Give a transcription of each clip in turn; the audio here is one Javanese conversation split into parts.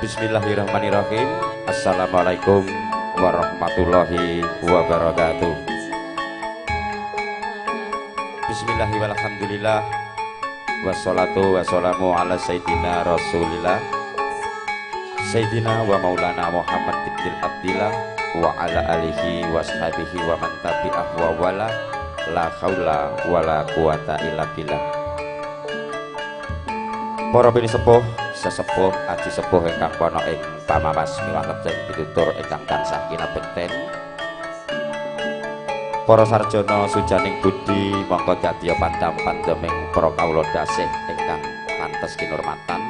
Bismillahirrahmanirrahim. Assalamualaikum warahmatullahi wabarakatuh. Bismillahirrahmanirrahim. Wassalatu wassalamu ala Sayyidina Rasulillah, Sayyidina wa Maulana Muhammad ibn Abdillah wa ala alihi washabihi wa man tabi'ah wa wala. La haula wala quwata illa billah. Para pinisepuh, sesepuh, aji sepuh ingkang ana ing pamawas miwah lejeng pitutur ingkang tansah kinabekten. Para sarjana sujaning budi mongko dadiya pandam pandeming para kawula dasih ingkang pantes kinurmatan.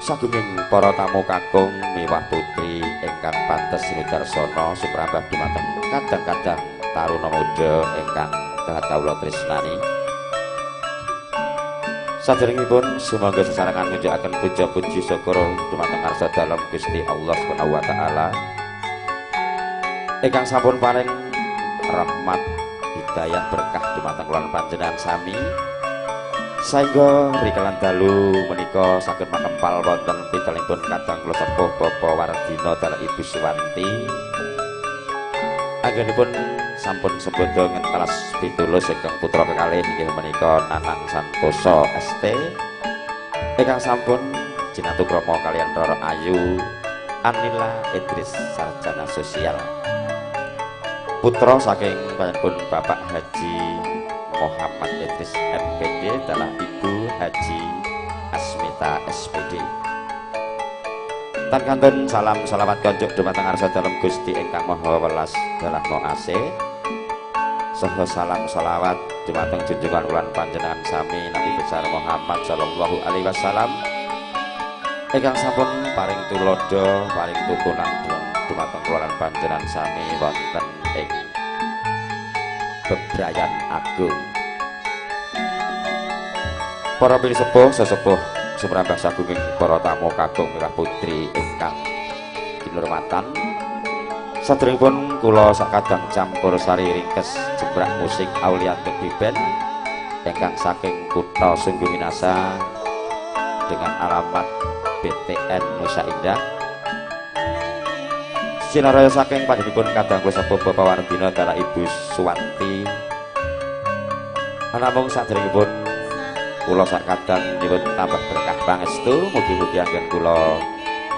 Sagunging para tamu kakung miwah putri ingkang pantes sinudarsana sumrambah dumateng kadang-kadang taruna muda ingkang kawula tresnani. Saderengipun sumangga sesarengan ngunjukaken puja puji syukur dumateng ngarsa dalem Gusti Allah Subhanahu wa taala ingkang sampun paring rahmat hidayah berkah dumateng kula panjenengan sami saengga rikalan dalu menika saged makempal wonten pitelingipun kadang kula sepuh Bapak Wardina dalah Ibu Suwanti. Anggenipun sampun sembodo ngentelas pitulus ingkang putra kekalih inggih menika Nanang Santoso ST ingkang sampun jinatu krama kaliyan Roro Ayu Anila Idris sarjana sosial, putra saking panjenenganipun Bapak Haji Muhammad Idris MPD dalah Ibu Haji Asmita SPD. Tan kantun salam salawat konjuk dumateng ngarsa dalem Gusti ingkang Maha Welas dalah Maha Asih. Saha salam salawat dumateng junjungan kula panjenengan sami Nabi besar Muhammad sallallahu alaihi wasallam ingkang sampun paring tuladha paring tuntunan dumateng kula panjenengan sami wonten ing bebrayan agung. Para pinisepuh sesepuh sumrambah sagunging para tamu kakung miwah putri ingkang kinurmatan. Saderengipun kula sakadang campur sari ringkes jembrak musik Aulia The Band ingkang saking kutha Sungguminasa dengan alamat BTN Nusa Indah. Sinaraya saking panjenenganipun kadang kula sepuh Bapak Wardina dalah Ibu Suwanti. Namung saderengipun kula sakadang nyuwun tambah berkah pangestu, mugi-mugi anggen kula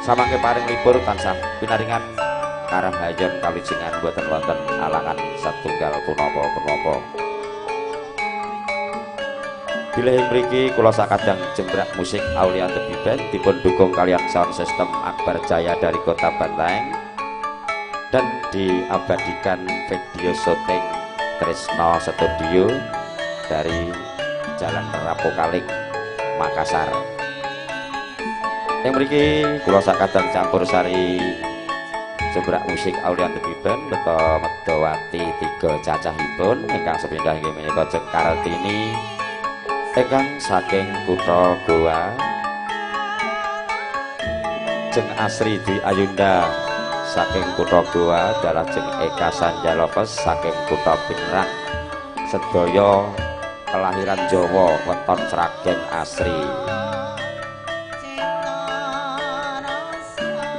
samangke paring libur tansah pinaringan karahayon kawijengan boten wonten alangan satunggal punapa-punapa. Bilih mriki kula sakadang jembrak musik Aulia The Band dipun dukung kaliyan sound system Akbar Jaya dari Kota Bantaeng dan diabadikan video syuting Tresno Studio dari Jalan Rapokaling, Makassar. Yang mriki kula sakadang campur sari jembrak musik Aulia The Band beto Medowati tiga cacahipun ingkang sepindah inggih menika Cek Kartini ingkang saking kutha Goa, Jeng Asri Dwi Ayunda saking kutha Goa, dalah Jeng Eka Sanjaloves saking kutha Pinrang. Sedaya kelahiran Jawa, weton Sragen asri.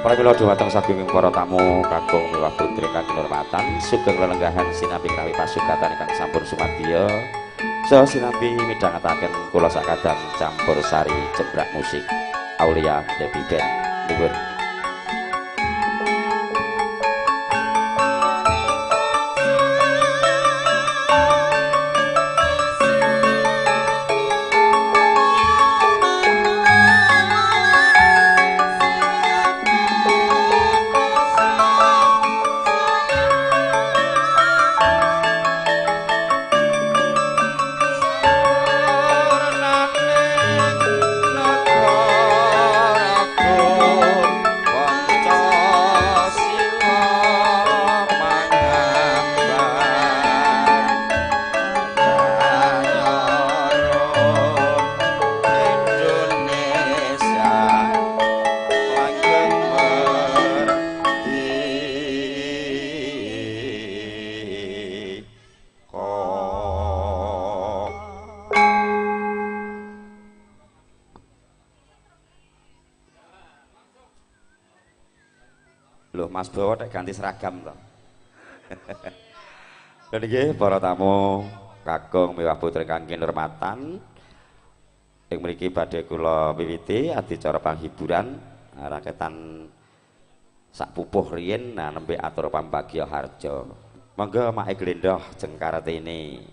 Pramila dhumateng sagunging para tamu kakung miwah putri kang kinurmatan, sugeng lelenggahan sinambi krawi pasugatan ingkang sampun sumadya. Saha sinambi midhangetaken kula sakadang campur sari jebrak musik Aulia Debbie Band. Nuwun. Loh, Mas Bowo nek ganti seragam to. Lha nggih para tamu kakung miwah putri kang kinurmatan. Ing mriki badhe kula wiwiti adicara panghiburan raketan sak pupuh riyin nah nembe atur pambagya harja. Monggo Mae Glendoh Jeng Kartini.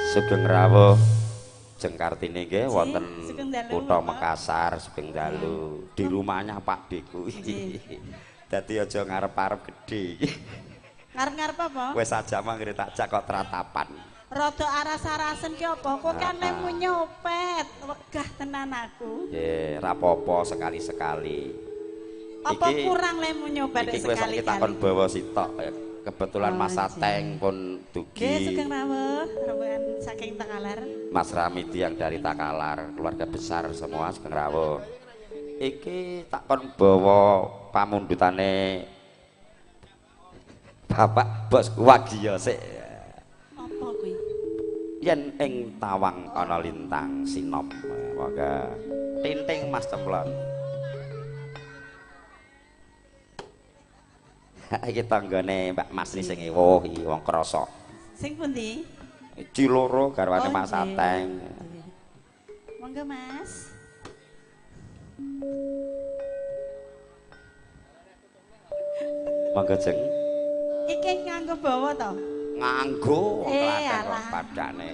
Sugeng rawuh Jeng Kartini nggih wonten kutha Makassar, sugeng dalu di rumahnya Pak Deku. Dadi aja ngarep-arep gedhe. Ngarep-ngarep apa? Wis aja mangre tak jak kok tratapan. Rada aras-arasen ki apa? Kok kan lemu nyopet, wegah tenan aku. Nggih, rapopo sekali-sekali. Apa kurang lemu nyopet sekali-kali? Iki wis takon bawa sitok. Kebetulan Mas Ateng pun dugi. Nggih, sugeng rawuh, rombongan saking Takalar. Mas Ramidi yang dari Takalar, keluarga besar semua sugeng rawuh. Iki tak kon bawa pamundhutane Bapak Bos Wagiyo sik. Apa kuwi? Yen ing tawang ana lintang sinom. Monggo. Tinting Mas Cemplon. Iki tanggane Mbak Masni sing ewuh iki wong krasa. Sing pundi? Ciloro garwane Mas Ateng. Monggo Mas. Monggo Jeng. Iki nganggo bawa to? Nganggo wong Klaten kok padane.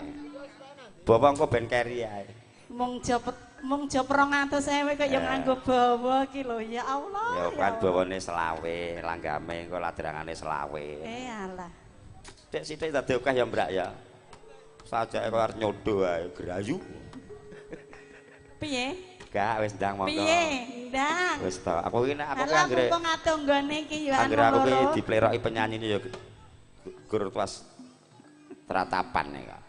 Bawa engko ben keri ae. Mung jop 200.000 kok ya nganggo bawa iki lho ya Allah. Ya kan bawane selawe, langgame engko ladrangane selawe. Alah. Sithik-sithik dadi akeh ya Mbak ya. Sajake kok arep nyodo ae grayu. Piye? Gak wis ndang monggo. Piye? Ndang. Wis to. Aku iki nek aku anggere mumpung atonggone iki ya anggere aku iki dipleroki penyanyine ya gur tuas tratapan ya kok.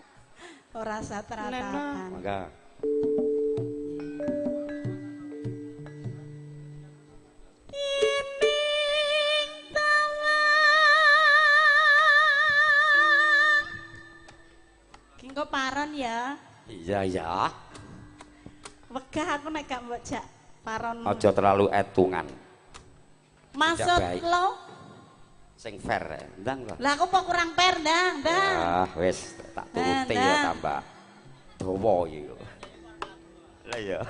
Ora usah tratapan. Monggo. Kingko paron ya. Iya ya. Wegah aku nek gak mbok jak paron. Aja terlalu etungan. Maksud lo sing fair ndang to. Lah aku apa kurang fair ndang, ndang. Ah wis tak turuti ya tambah dawa iki. Lah iya.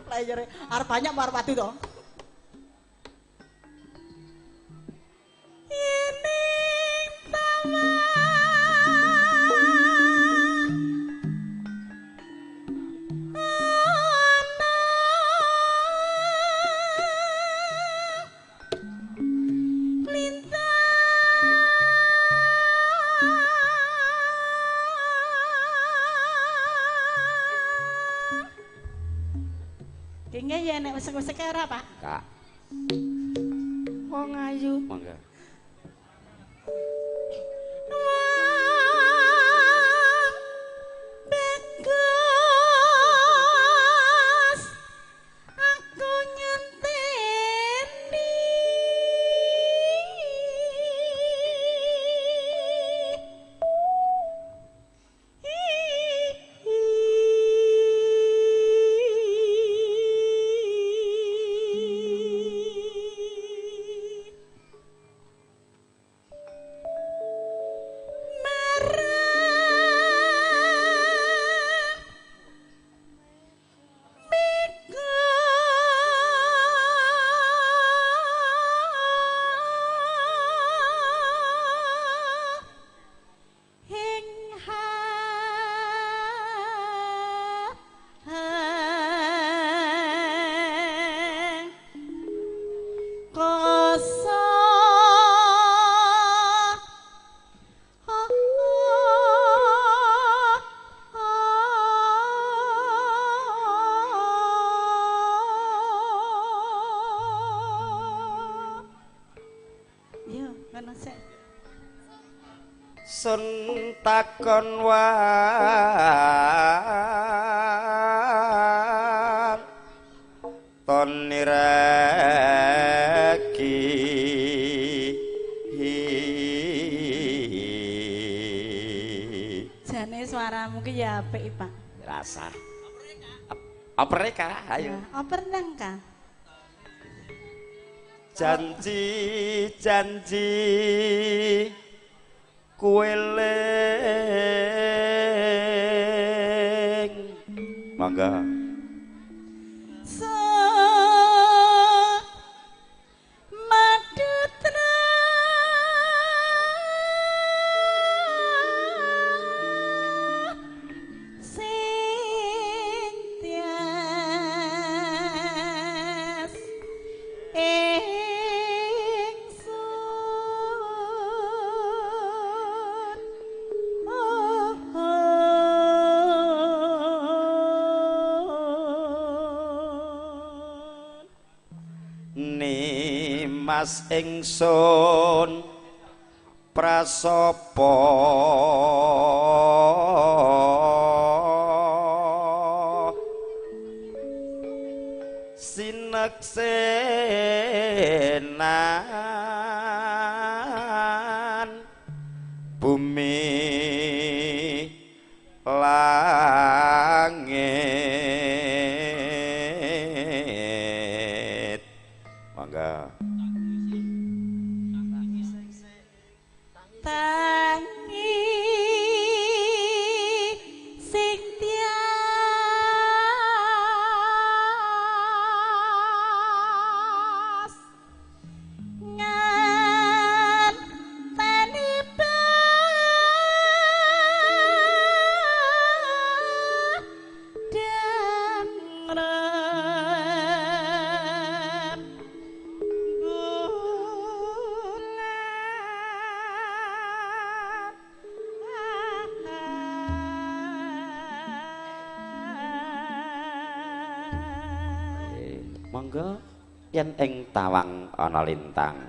Lah iya arep banyak apa arep padu to? Yening tawang Kengke ya nek wesek-weseke ora, Pak? Kak. Wong ayu. Monggo. Bagus. Aku nyenteni. Sun takon wan ton nireki. Jane suaramu ki ya apik, Pak. Rasa. Oper ka, ayo. Oper nang ka. Janji janji kueling. Mangga. Nimas ingsun prasapa sineksenan bumi langit. Mangga. Tangi sing tias nganteni padang Monggo yen ing tawang ana lintang.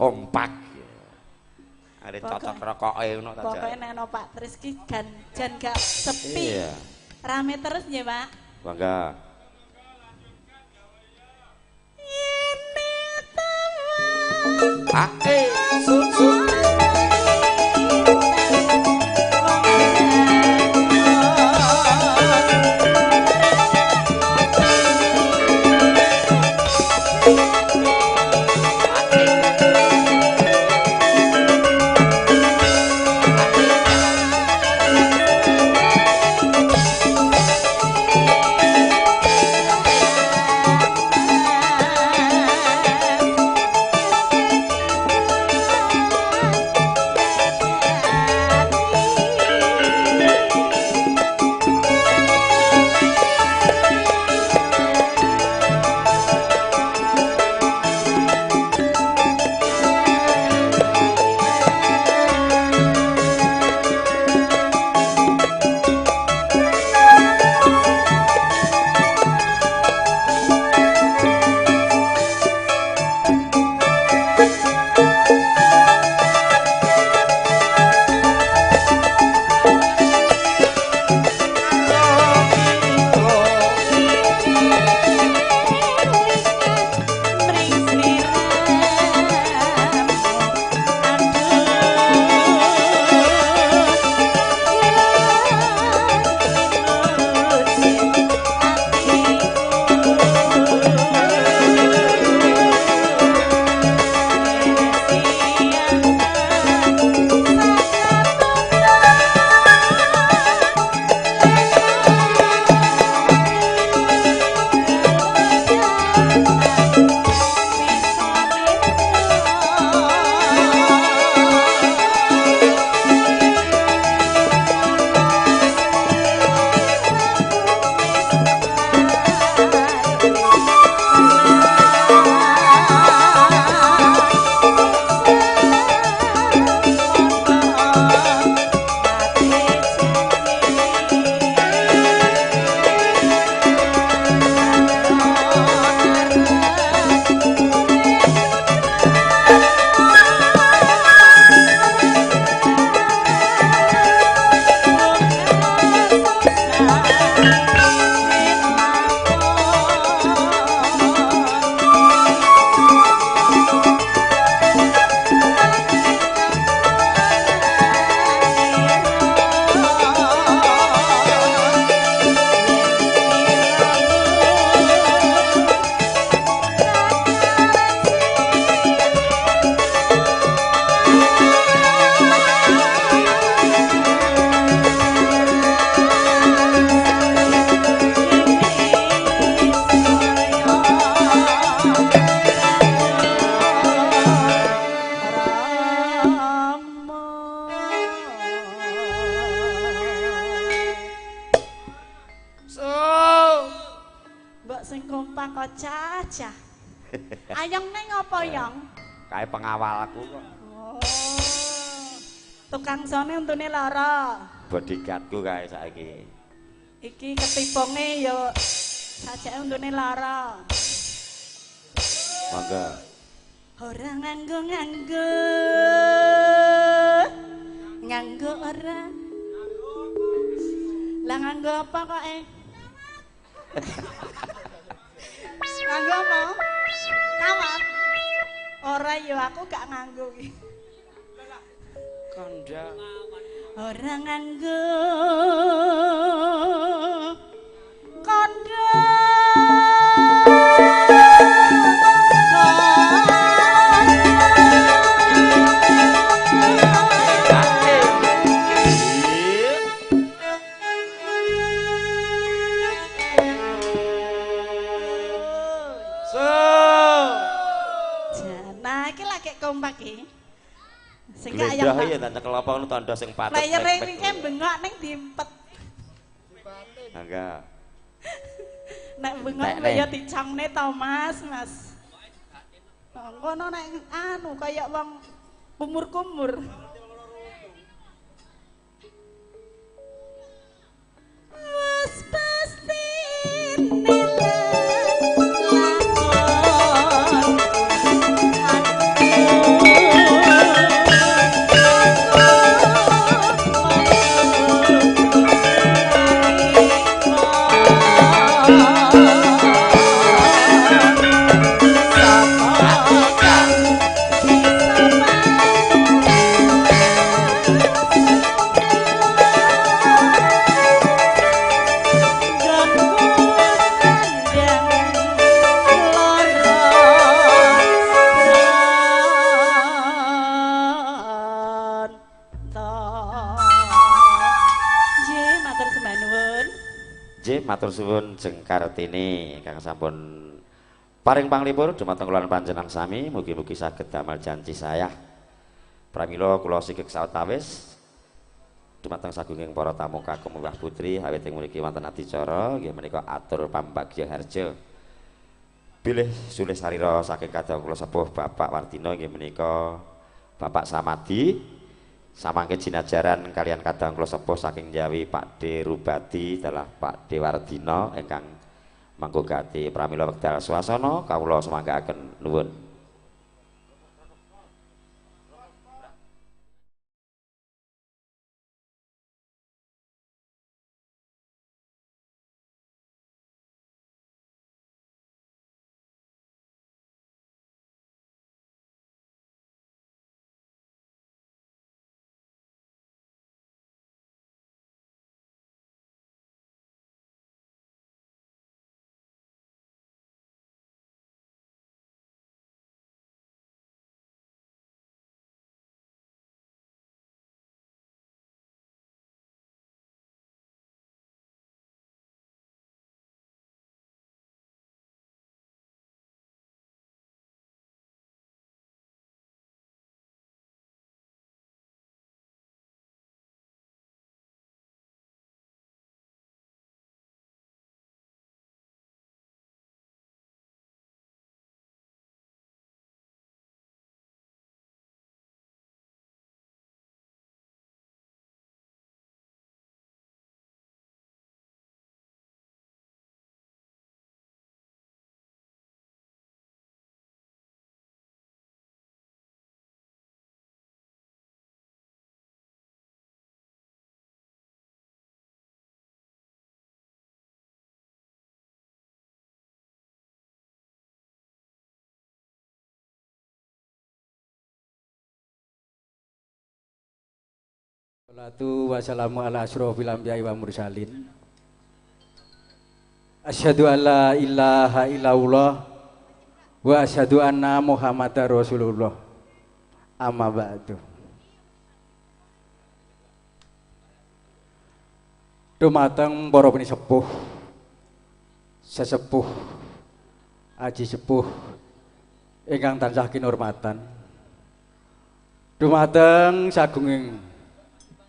Kompak. Are cocok rokoke ngono ta. Pokoke nek ana Pak Tris ki jan gak sepi. Iya. Rame terus nggih, Pak. Mangga. Su. Cacah. Ayong neng apa yong? Kae pengawalku kok. Oh. Tukang sone untune lara. Bodyguardku kae saiki. Iki ketipunge ya sajake untune lara. Mangga. Ora nganggo-nganggo. Nganggo ora. Lah nganggo apa kok eh? Nganggo apa? Kawat. Ora ya aku gak nganggo iki. Kandha. Ora nganggo. Kandha. Kompak iki. Sing kaya glendah ya nyekel apa ngono tandha sing patut. Layere iki bengok ning diempet. Mangga. Nek bengok ya dicongne to Mas, Mas. Ngono nek anu kaya wong kumur-kumur. Wes pasti nilai lakon aku. Nggih, matur suwun Jeng Kartini ingkang sampun paring panglipur dumateng kula panjenengan sami, mugi-mugi saged damel janji saya. Pramila kula sigeg sawetawis dumateng sagunging para tamu kakung miwah putri awit ing mriki wonten adicara nggih menika atur pambagya harja. Bilih sulih sarira saking kadang kula sepuh Bapak Wardina nggih menika Bapak Samadi. Samangke jinajaran kalian kadang kula sepuh saking Jawi Pak D Rubadi dalah Pak D Wardina ingkang mangko gati. Pramila wekdal swasana kawula sumanggaaken nuwun. Salatu wassalamu ala asyrofil anbiya'i wa mursalin. Asyhadu an la ilaha illallah wa asyhadu anna Muhammadar Rasulullah. Amma ba'du. Dumateng para pinisepuh, sesepuh, aji sepuh ingkang tansah kinurmatan. Dumateng sagunging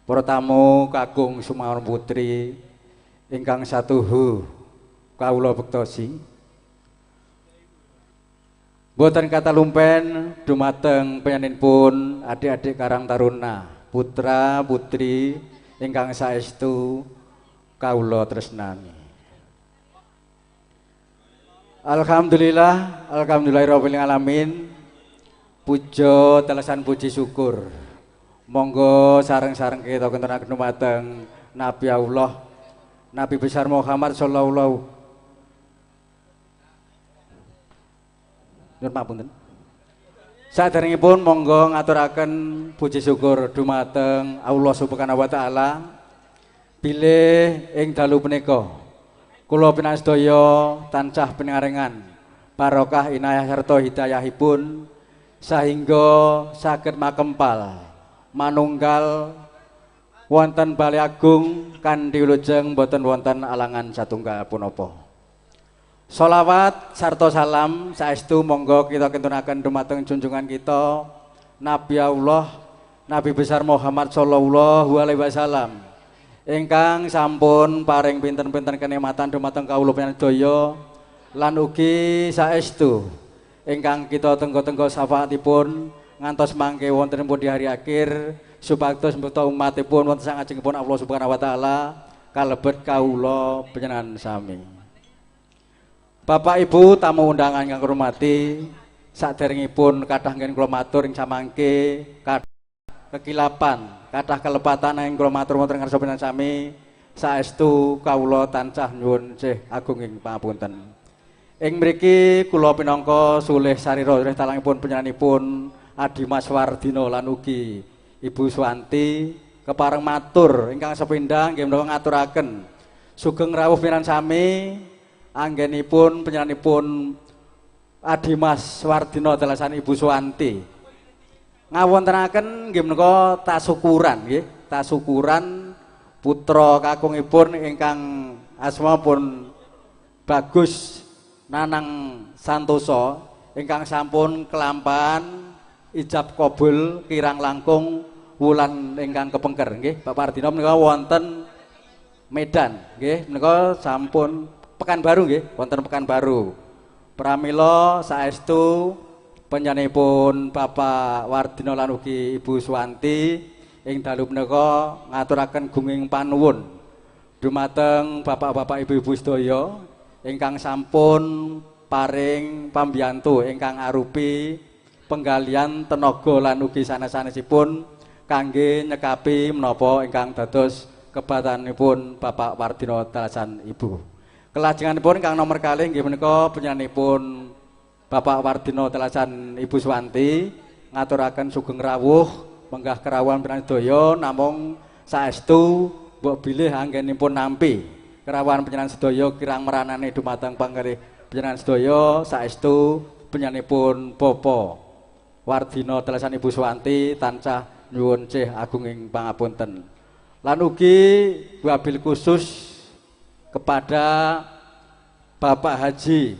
para tamu kakung Sumarno Putri ingkang satuhu kawula bektosi. Boten kata lumpen dumateng panjenenganipun adik-adik Karang Taruna, putra putri ingkang saestu kawula tresnani. Alhamdulillah, alhamdulillahirabbil alamin. Puja telesan puji syukur. Monggo sareng-sareng kita kentenaken dumateng Nabi Allah, Nabi besar Muhammad sallallahu alaihi wasallam. Saderengipun monggo ngaturaken puji syukur dumateng Allah Subhanahu wa taala bilih ing dalu punika kula panjenengan sedaya tansah pinaringan barokah inayah sarta hidayahipun sahingga saged makempal manunggal wonten Balai Agung kanthi wilujeng boten wonten alangan satunggal punapa. Sholawat sarta salam saestu monggo kita kintunaken dumateng junjungan kita Nabi Allah, Nabi besar Muhammad sallallahu alaihi wasallam ingkang sampun paring pinten-pinten kenikmatan dumateng kawula panjenengan sedaya lan ugi saestu ingkang kita tenggo-tenggo syafaatipun ngantos mangke wontenipun di hari akhir supados mbeta umatipun wonten sangajengipun Allah Subhanahu wa taala kalebet kawula panjenengan sami. Bapak Ibu tamu undangan ingkang hormati, saderengipun kathah nggen kula matur ing samangke kathah kekilapan, kathah kelepatan ing kula matur wonten ngarsa panjenengan sami, saestu kawula tansah nyuwun sih agunging pangapunten. Ing mriki kula pinangka sulih sarira sulih talangipun panjenenganipun Adi Mas Wardina lan ugi Ibu Suwanti kepareng matur ingkang sepindhah nggih menawa ngaturaken sugeng rawuh panjenengan sami anggenipun panjenenganipun Adi Mas Wardina dalasan Ibu Suwanti ngawontenaken nggih menika tasukuran nggih, tasukuran putra kakungipun ingkang asma pun Bagus Nanang Santoso ingkang sampun kelampahan ijab kabul kirang langkung wulan ingkang kepengker nggih. Bapak Wardina menika wonten Medan nggih, menika sampun Pekanbaru nggih, wonten Pekanbaru. Pramila saestu panjenenganipun Bapak Wardina lan ugi Ibu Suwanti ing dalu menika ngaturaken gunging panuwun dumateng bapak-bapak ibu-ibu sedaya ingkang sampun paring pambiyantu ingkang arupi penggalian tenaga lan ugi sanes-sanesipun kangge nyekapi menapa ingkang dados kebatanipun Bapak Wardina dalasan Ibu. Kelajenganipun ingkang nomor kalih nggih menika panjenenganipun Bapak Wardina dalasan Ibu Suwanti ngaturaken sugeng rawuh menggah kerawuhan panjenengan sedaya, namung saestu mbok bilih anggenipun nampi kerawuhan panjenengan sedaya kirang meranane dumateng pangkalih panjenengan sedaya. Saestu panjenenganipun Bapak Wardina dalasan Ibu Suwanti tansah nyuwun cih agunging pangapunten. Lan ugi wabil khusus kepada Bapak Haji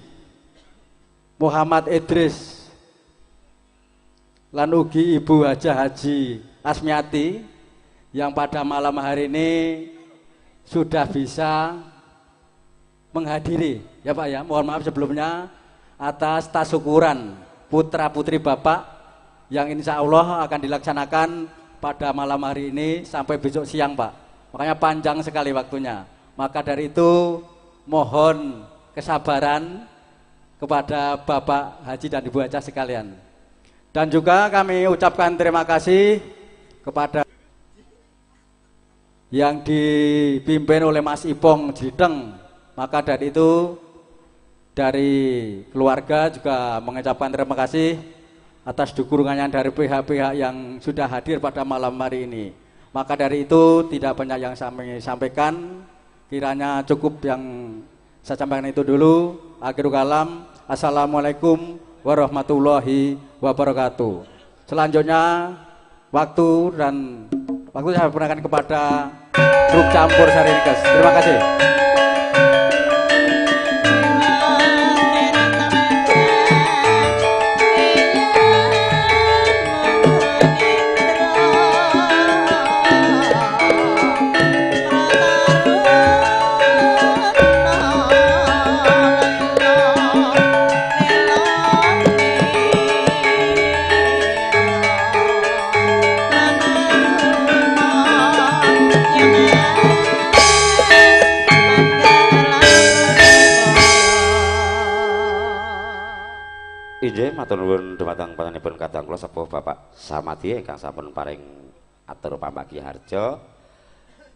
Muhammad Idris lan ugi Ibu Hajah Haji Asmiati yang pada malam hari ini sudah bisa menghadiri ya Pak ya. Mohon maaf sebelumnya atas tasyukuran putra-putri Bapak yang insya Allah akan dilaksanakan pada malam hari ini sampai besok siang Pak. Makanya panjang sekali waktunya. Maka dari itu mohon kesabaran kepada Bapak Haji dan Ibu Hajah sekalian. Dan juga kami ucapkan terima kasih kepada yang dipimpin oleh Mas Ipong Jideng. Maka dari itu dari keluarga juga mengucapkan terima kasih atas dukungannya dari pihak-pihak yang sudah hadir pada malam hari ini. Maka dari itu tidak banyak yang saya sampaikan, kiranya cukup yang saya sampaikan itu dulu. Akhirul kalam, assalamualaikum warahmatullahi wabarakatuh. Selanjutnya waktu dan waktu saya perkenalkan kepada grup Campur Sari Request. Terima kasih. Inggih, matur nuwun dumateng panjenenganipun kadang kula sepuh Bapak Samadi ingkang sampun paring atur pambagi harja.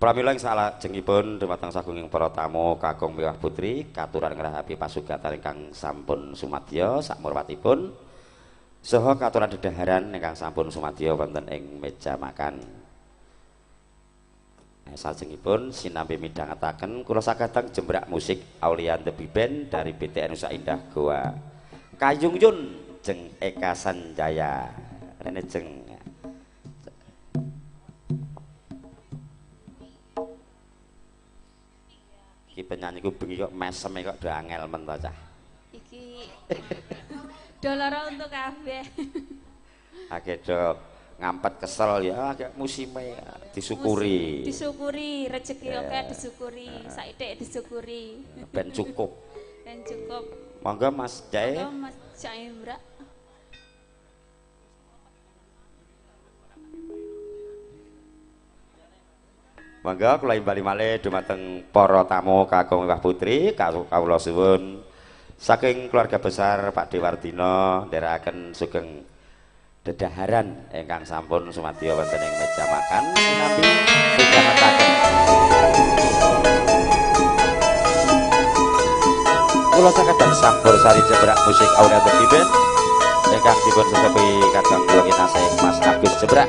Pramila ing salajengipun dumateng sagunging para tamu kakung miwah putri katuran ngrahapi pasugatan ingkang sampun sumadya sakmurwatipun saha katuran dedaharan ingkang sampun sumadya wonten ing meja makan. Salajengipun sinambi midhangetaken kula sagatang jembrak musik Aulian The Big Band dari BTN Nusa Indah Goa. Kayung Yun jeng Eka Sanjaya rene jeng iki penyanyi ku bengi kok meseme kok do angel men to cah iki doloro untuk kabeh akeh do ngampet kesel ya akeh musime disyukuri. Disyukuri rezeki oke disyukuri saithik disyukuri ben cukup. Ben cukup. Monggo Mas Jae. Monggo Mas Jae Mbak. Monggo kula imbali malih dumateng para tamu kakung miwah putri kawula suwun saking keluarga besar Pak Dewardina nderekaken sugeng dedaharan ingkang sampun sumadya wonten ing meja makan sinambi midhangetaken. Kula sakadang sampur sari jebrak musik Aulia The Big Band ingkang dipun sesepi kadang kula kinasih Mas Agus Jebrak.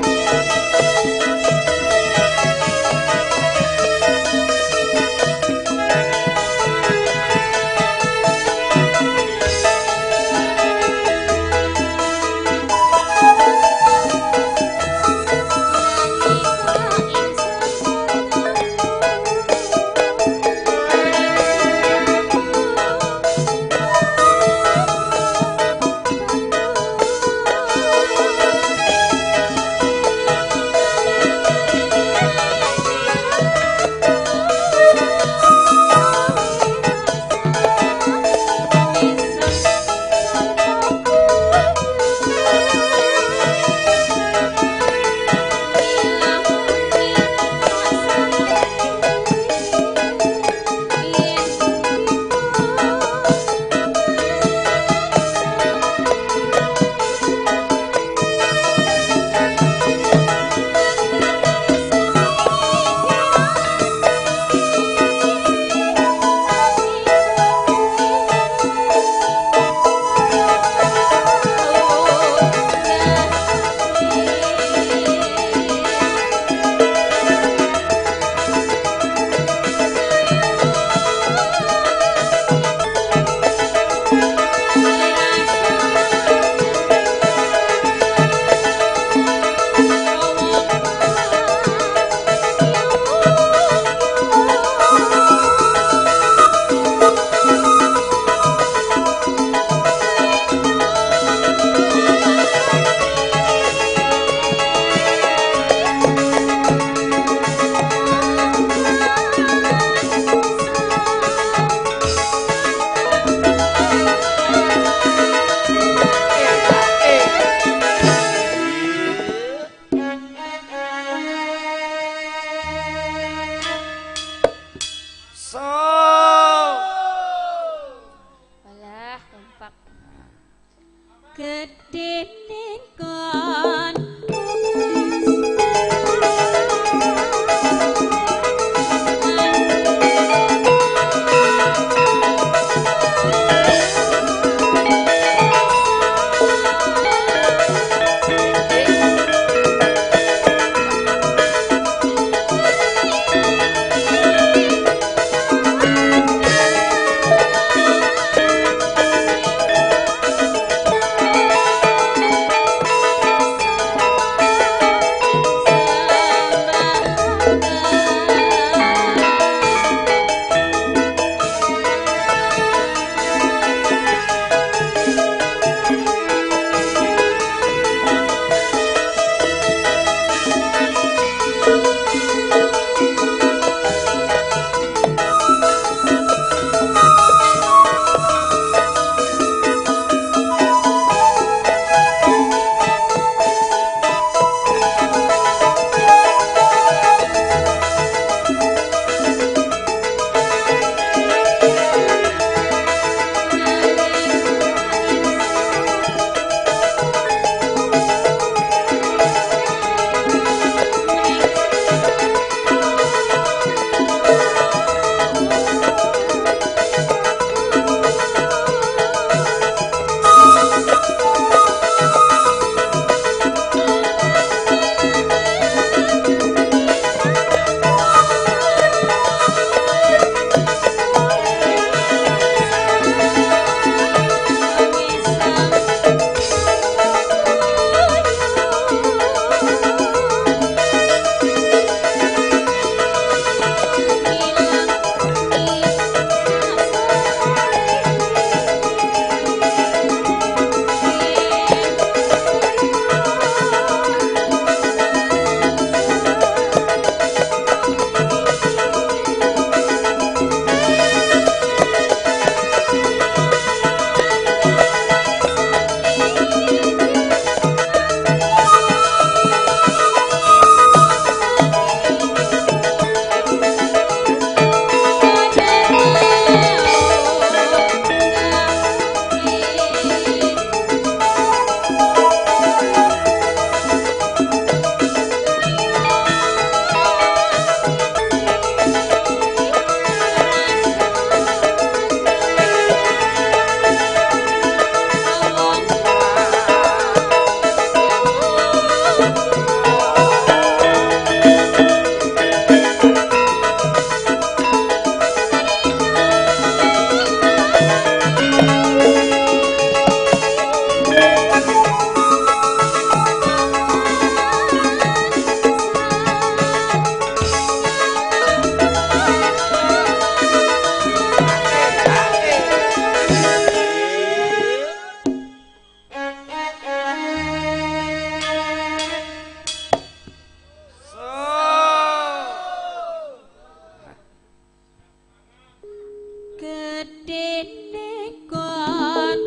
Gedene kon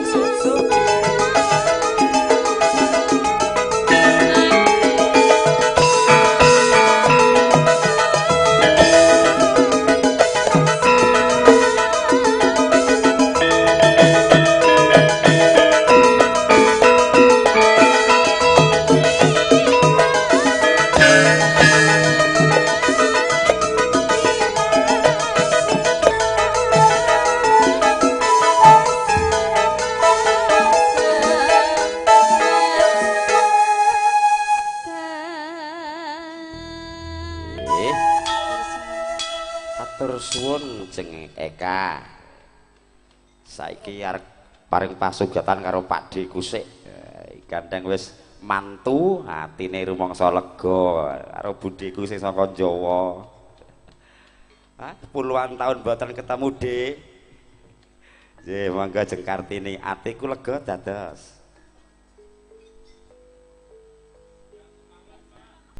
Susu. Nggih. Matur suwun jeng Eka. Saiki arep paring pasugatan karo Pakdhe Kusik. Gandeng wis mantu, atine rumangsa lega karo budheku sing saka Jawa. Hah, puluhan tahun mboten ketemu, Dik. Nggih, monggo jeng Kartini, atiku lega dados.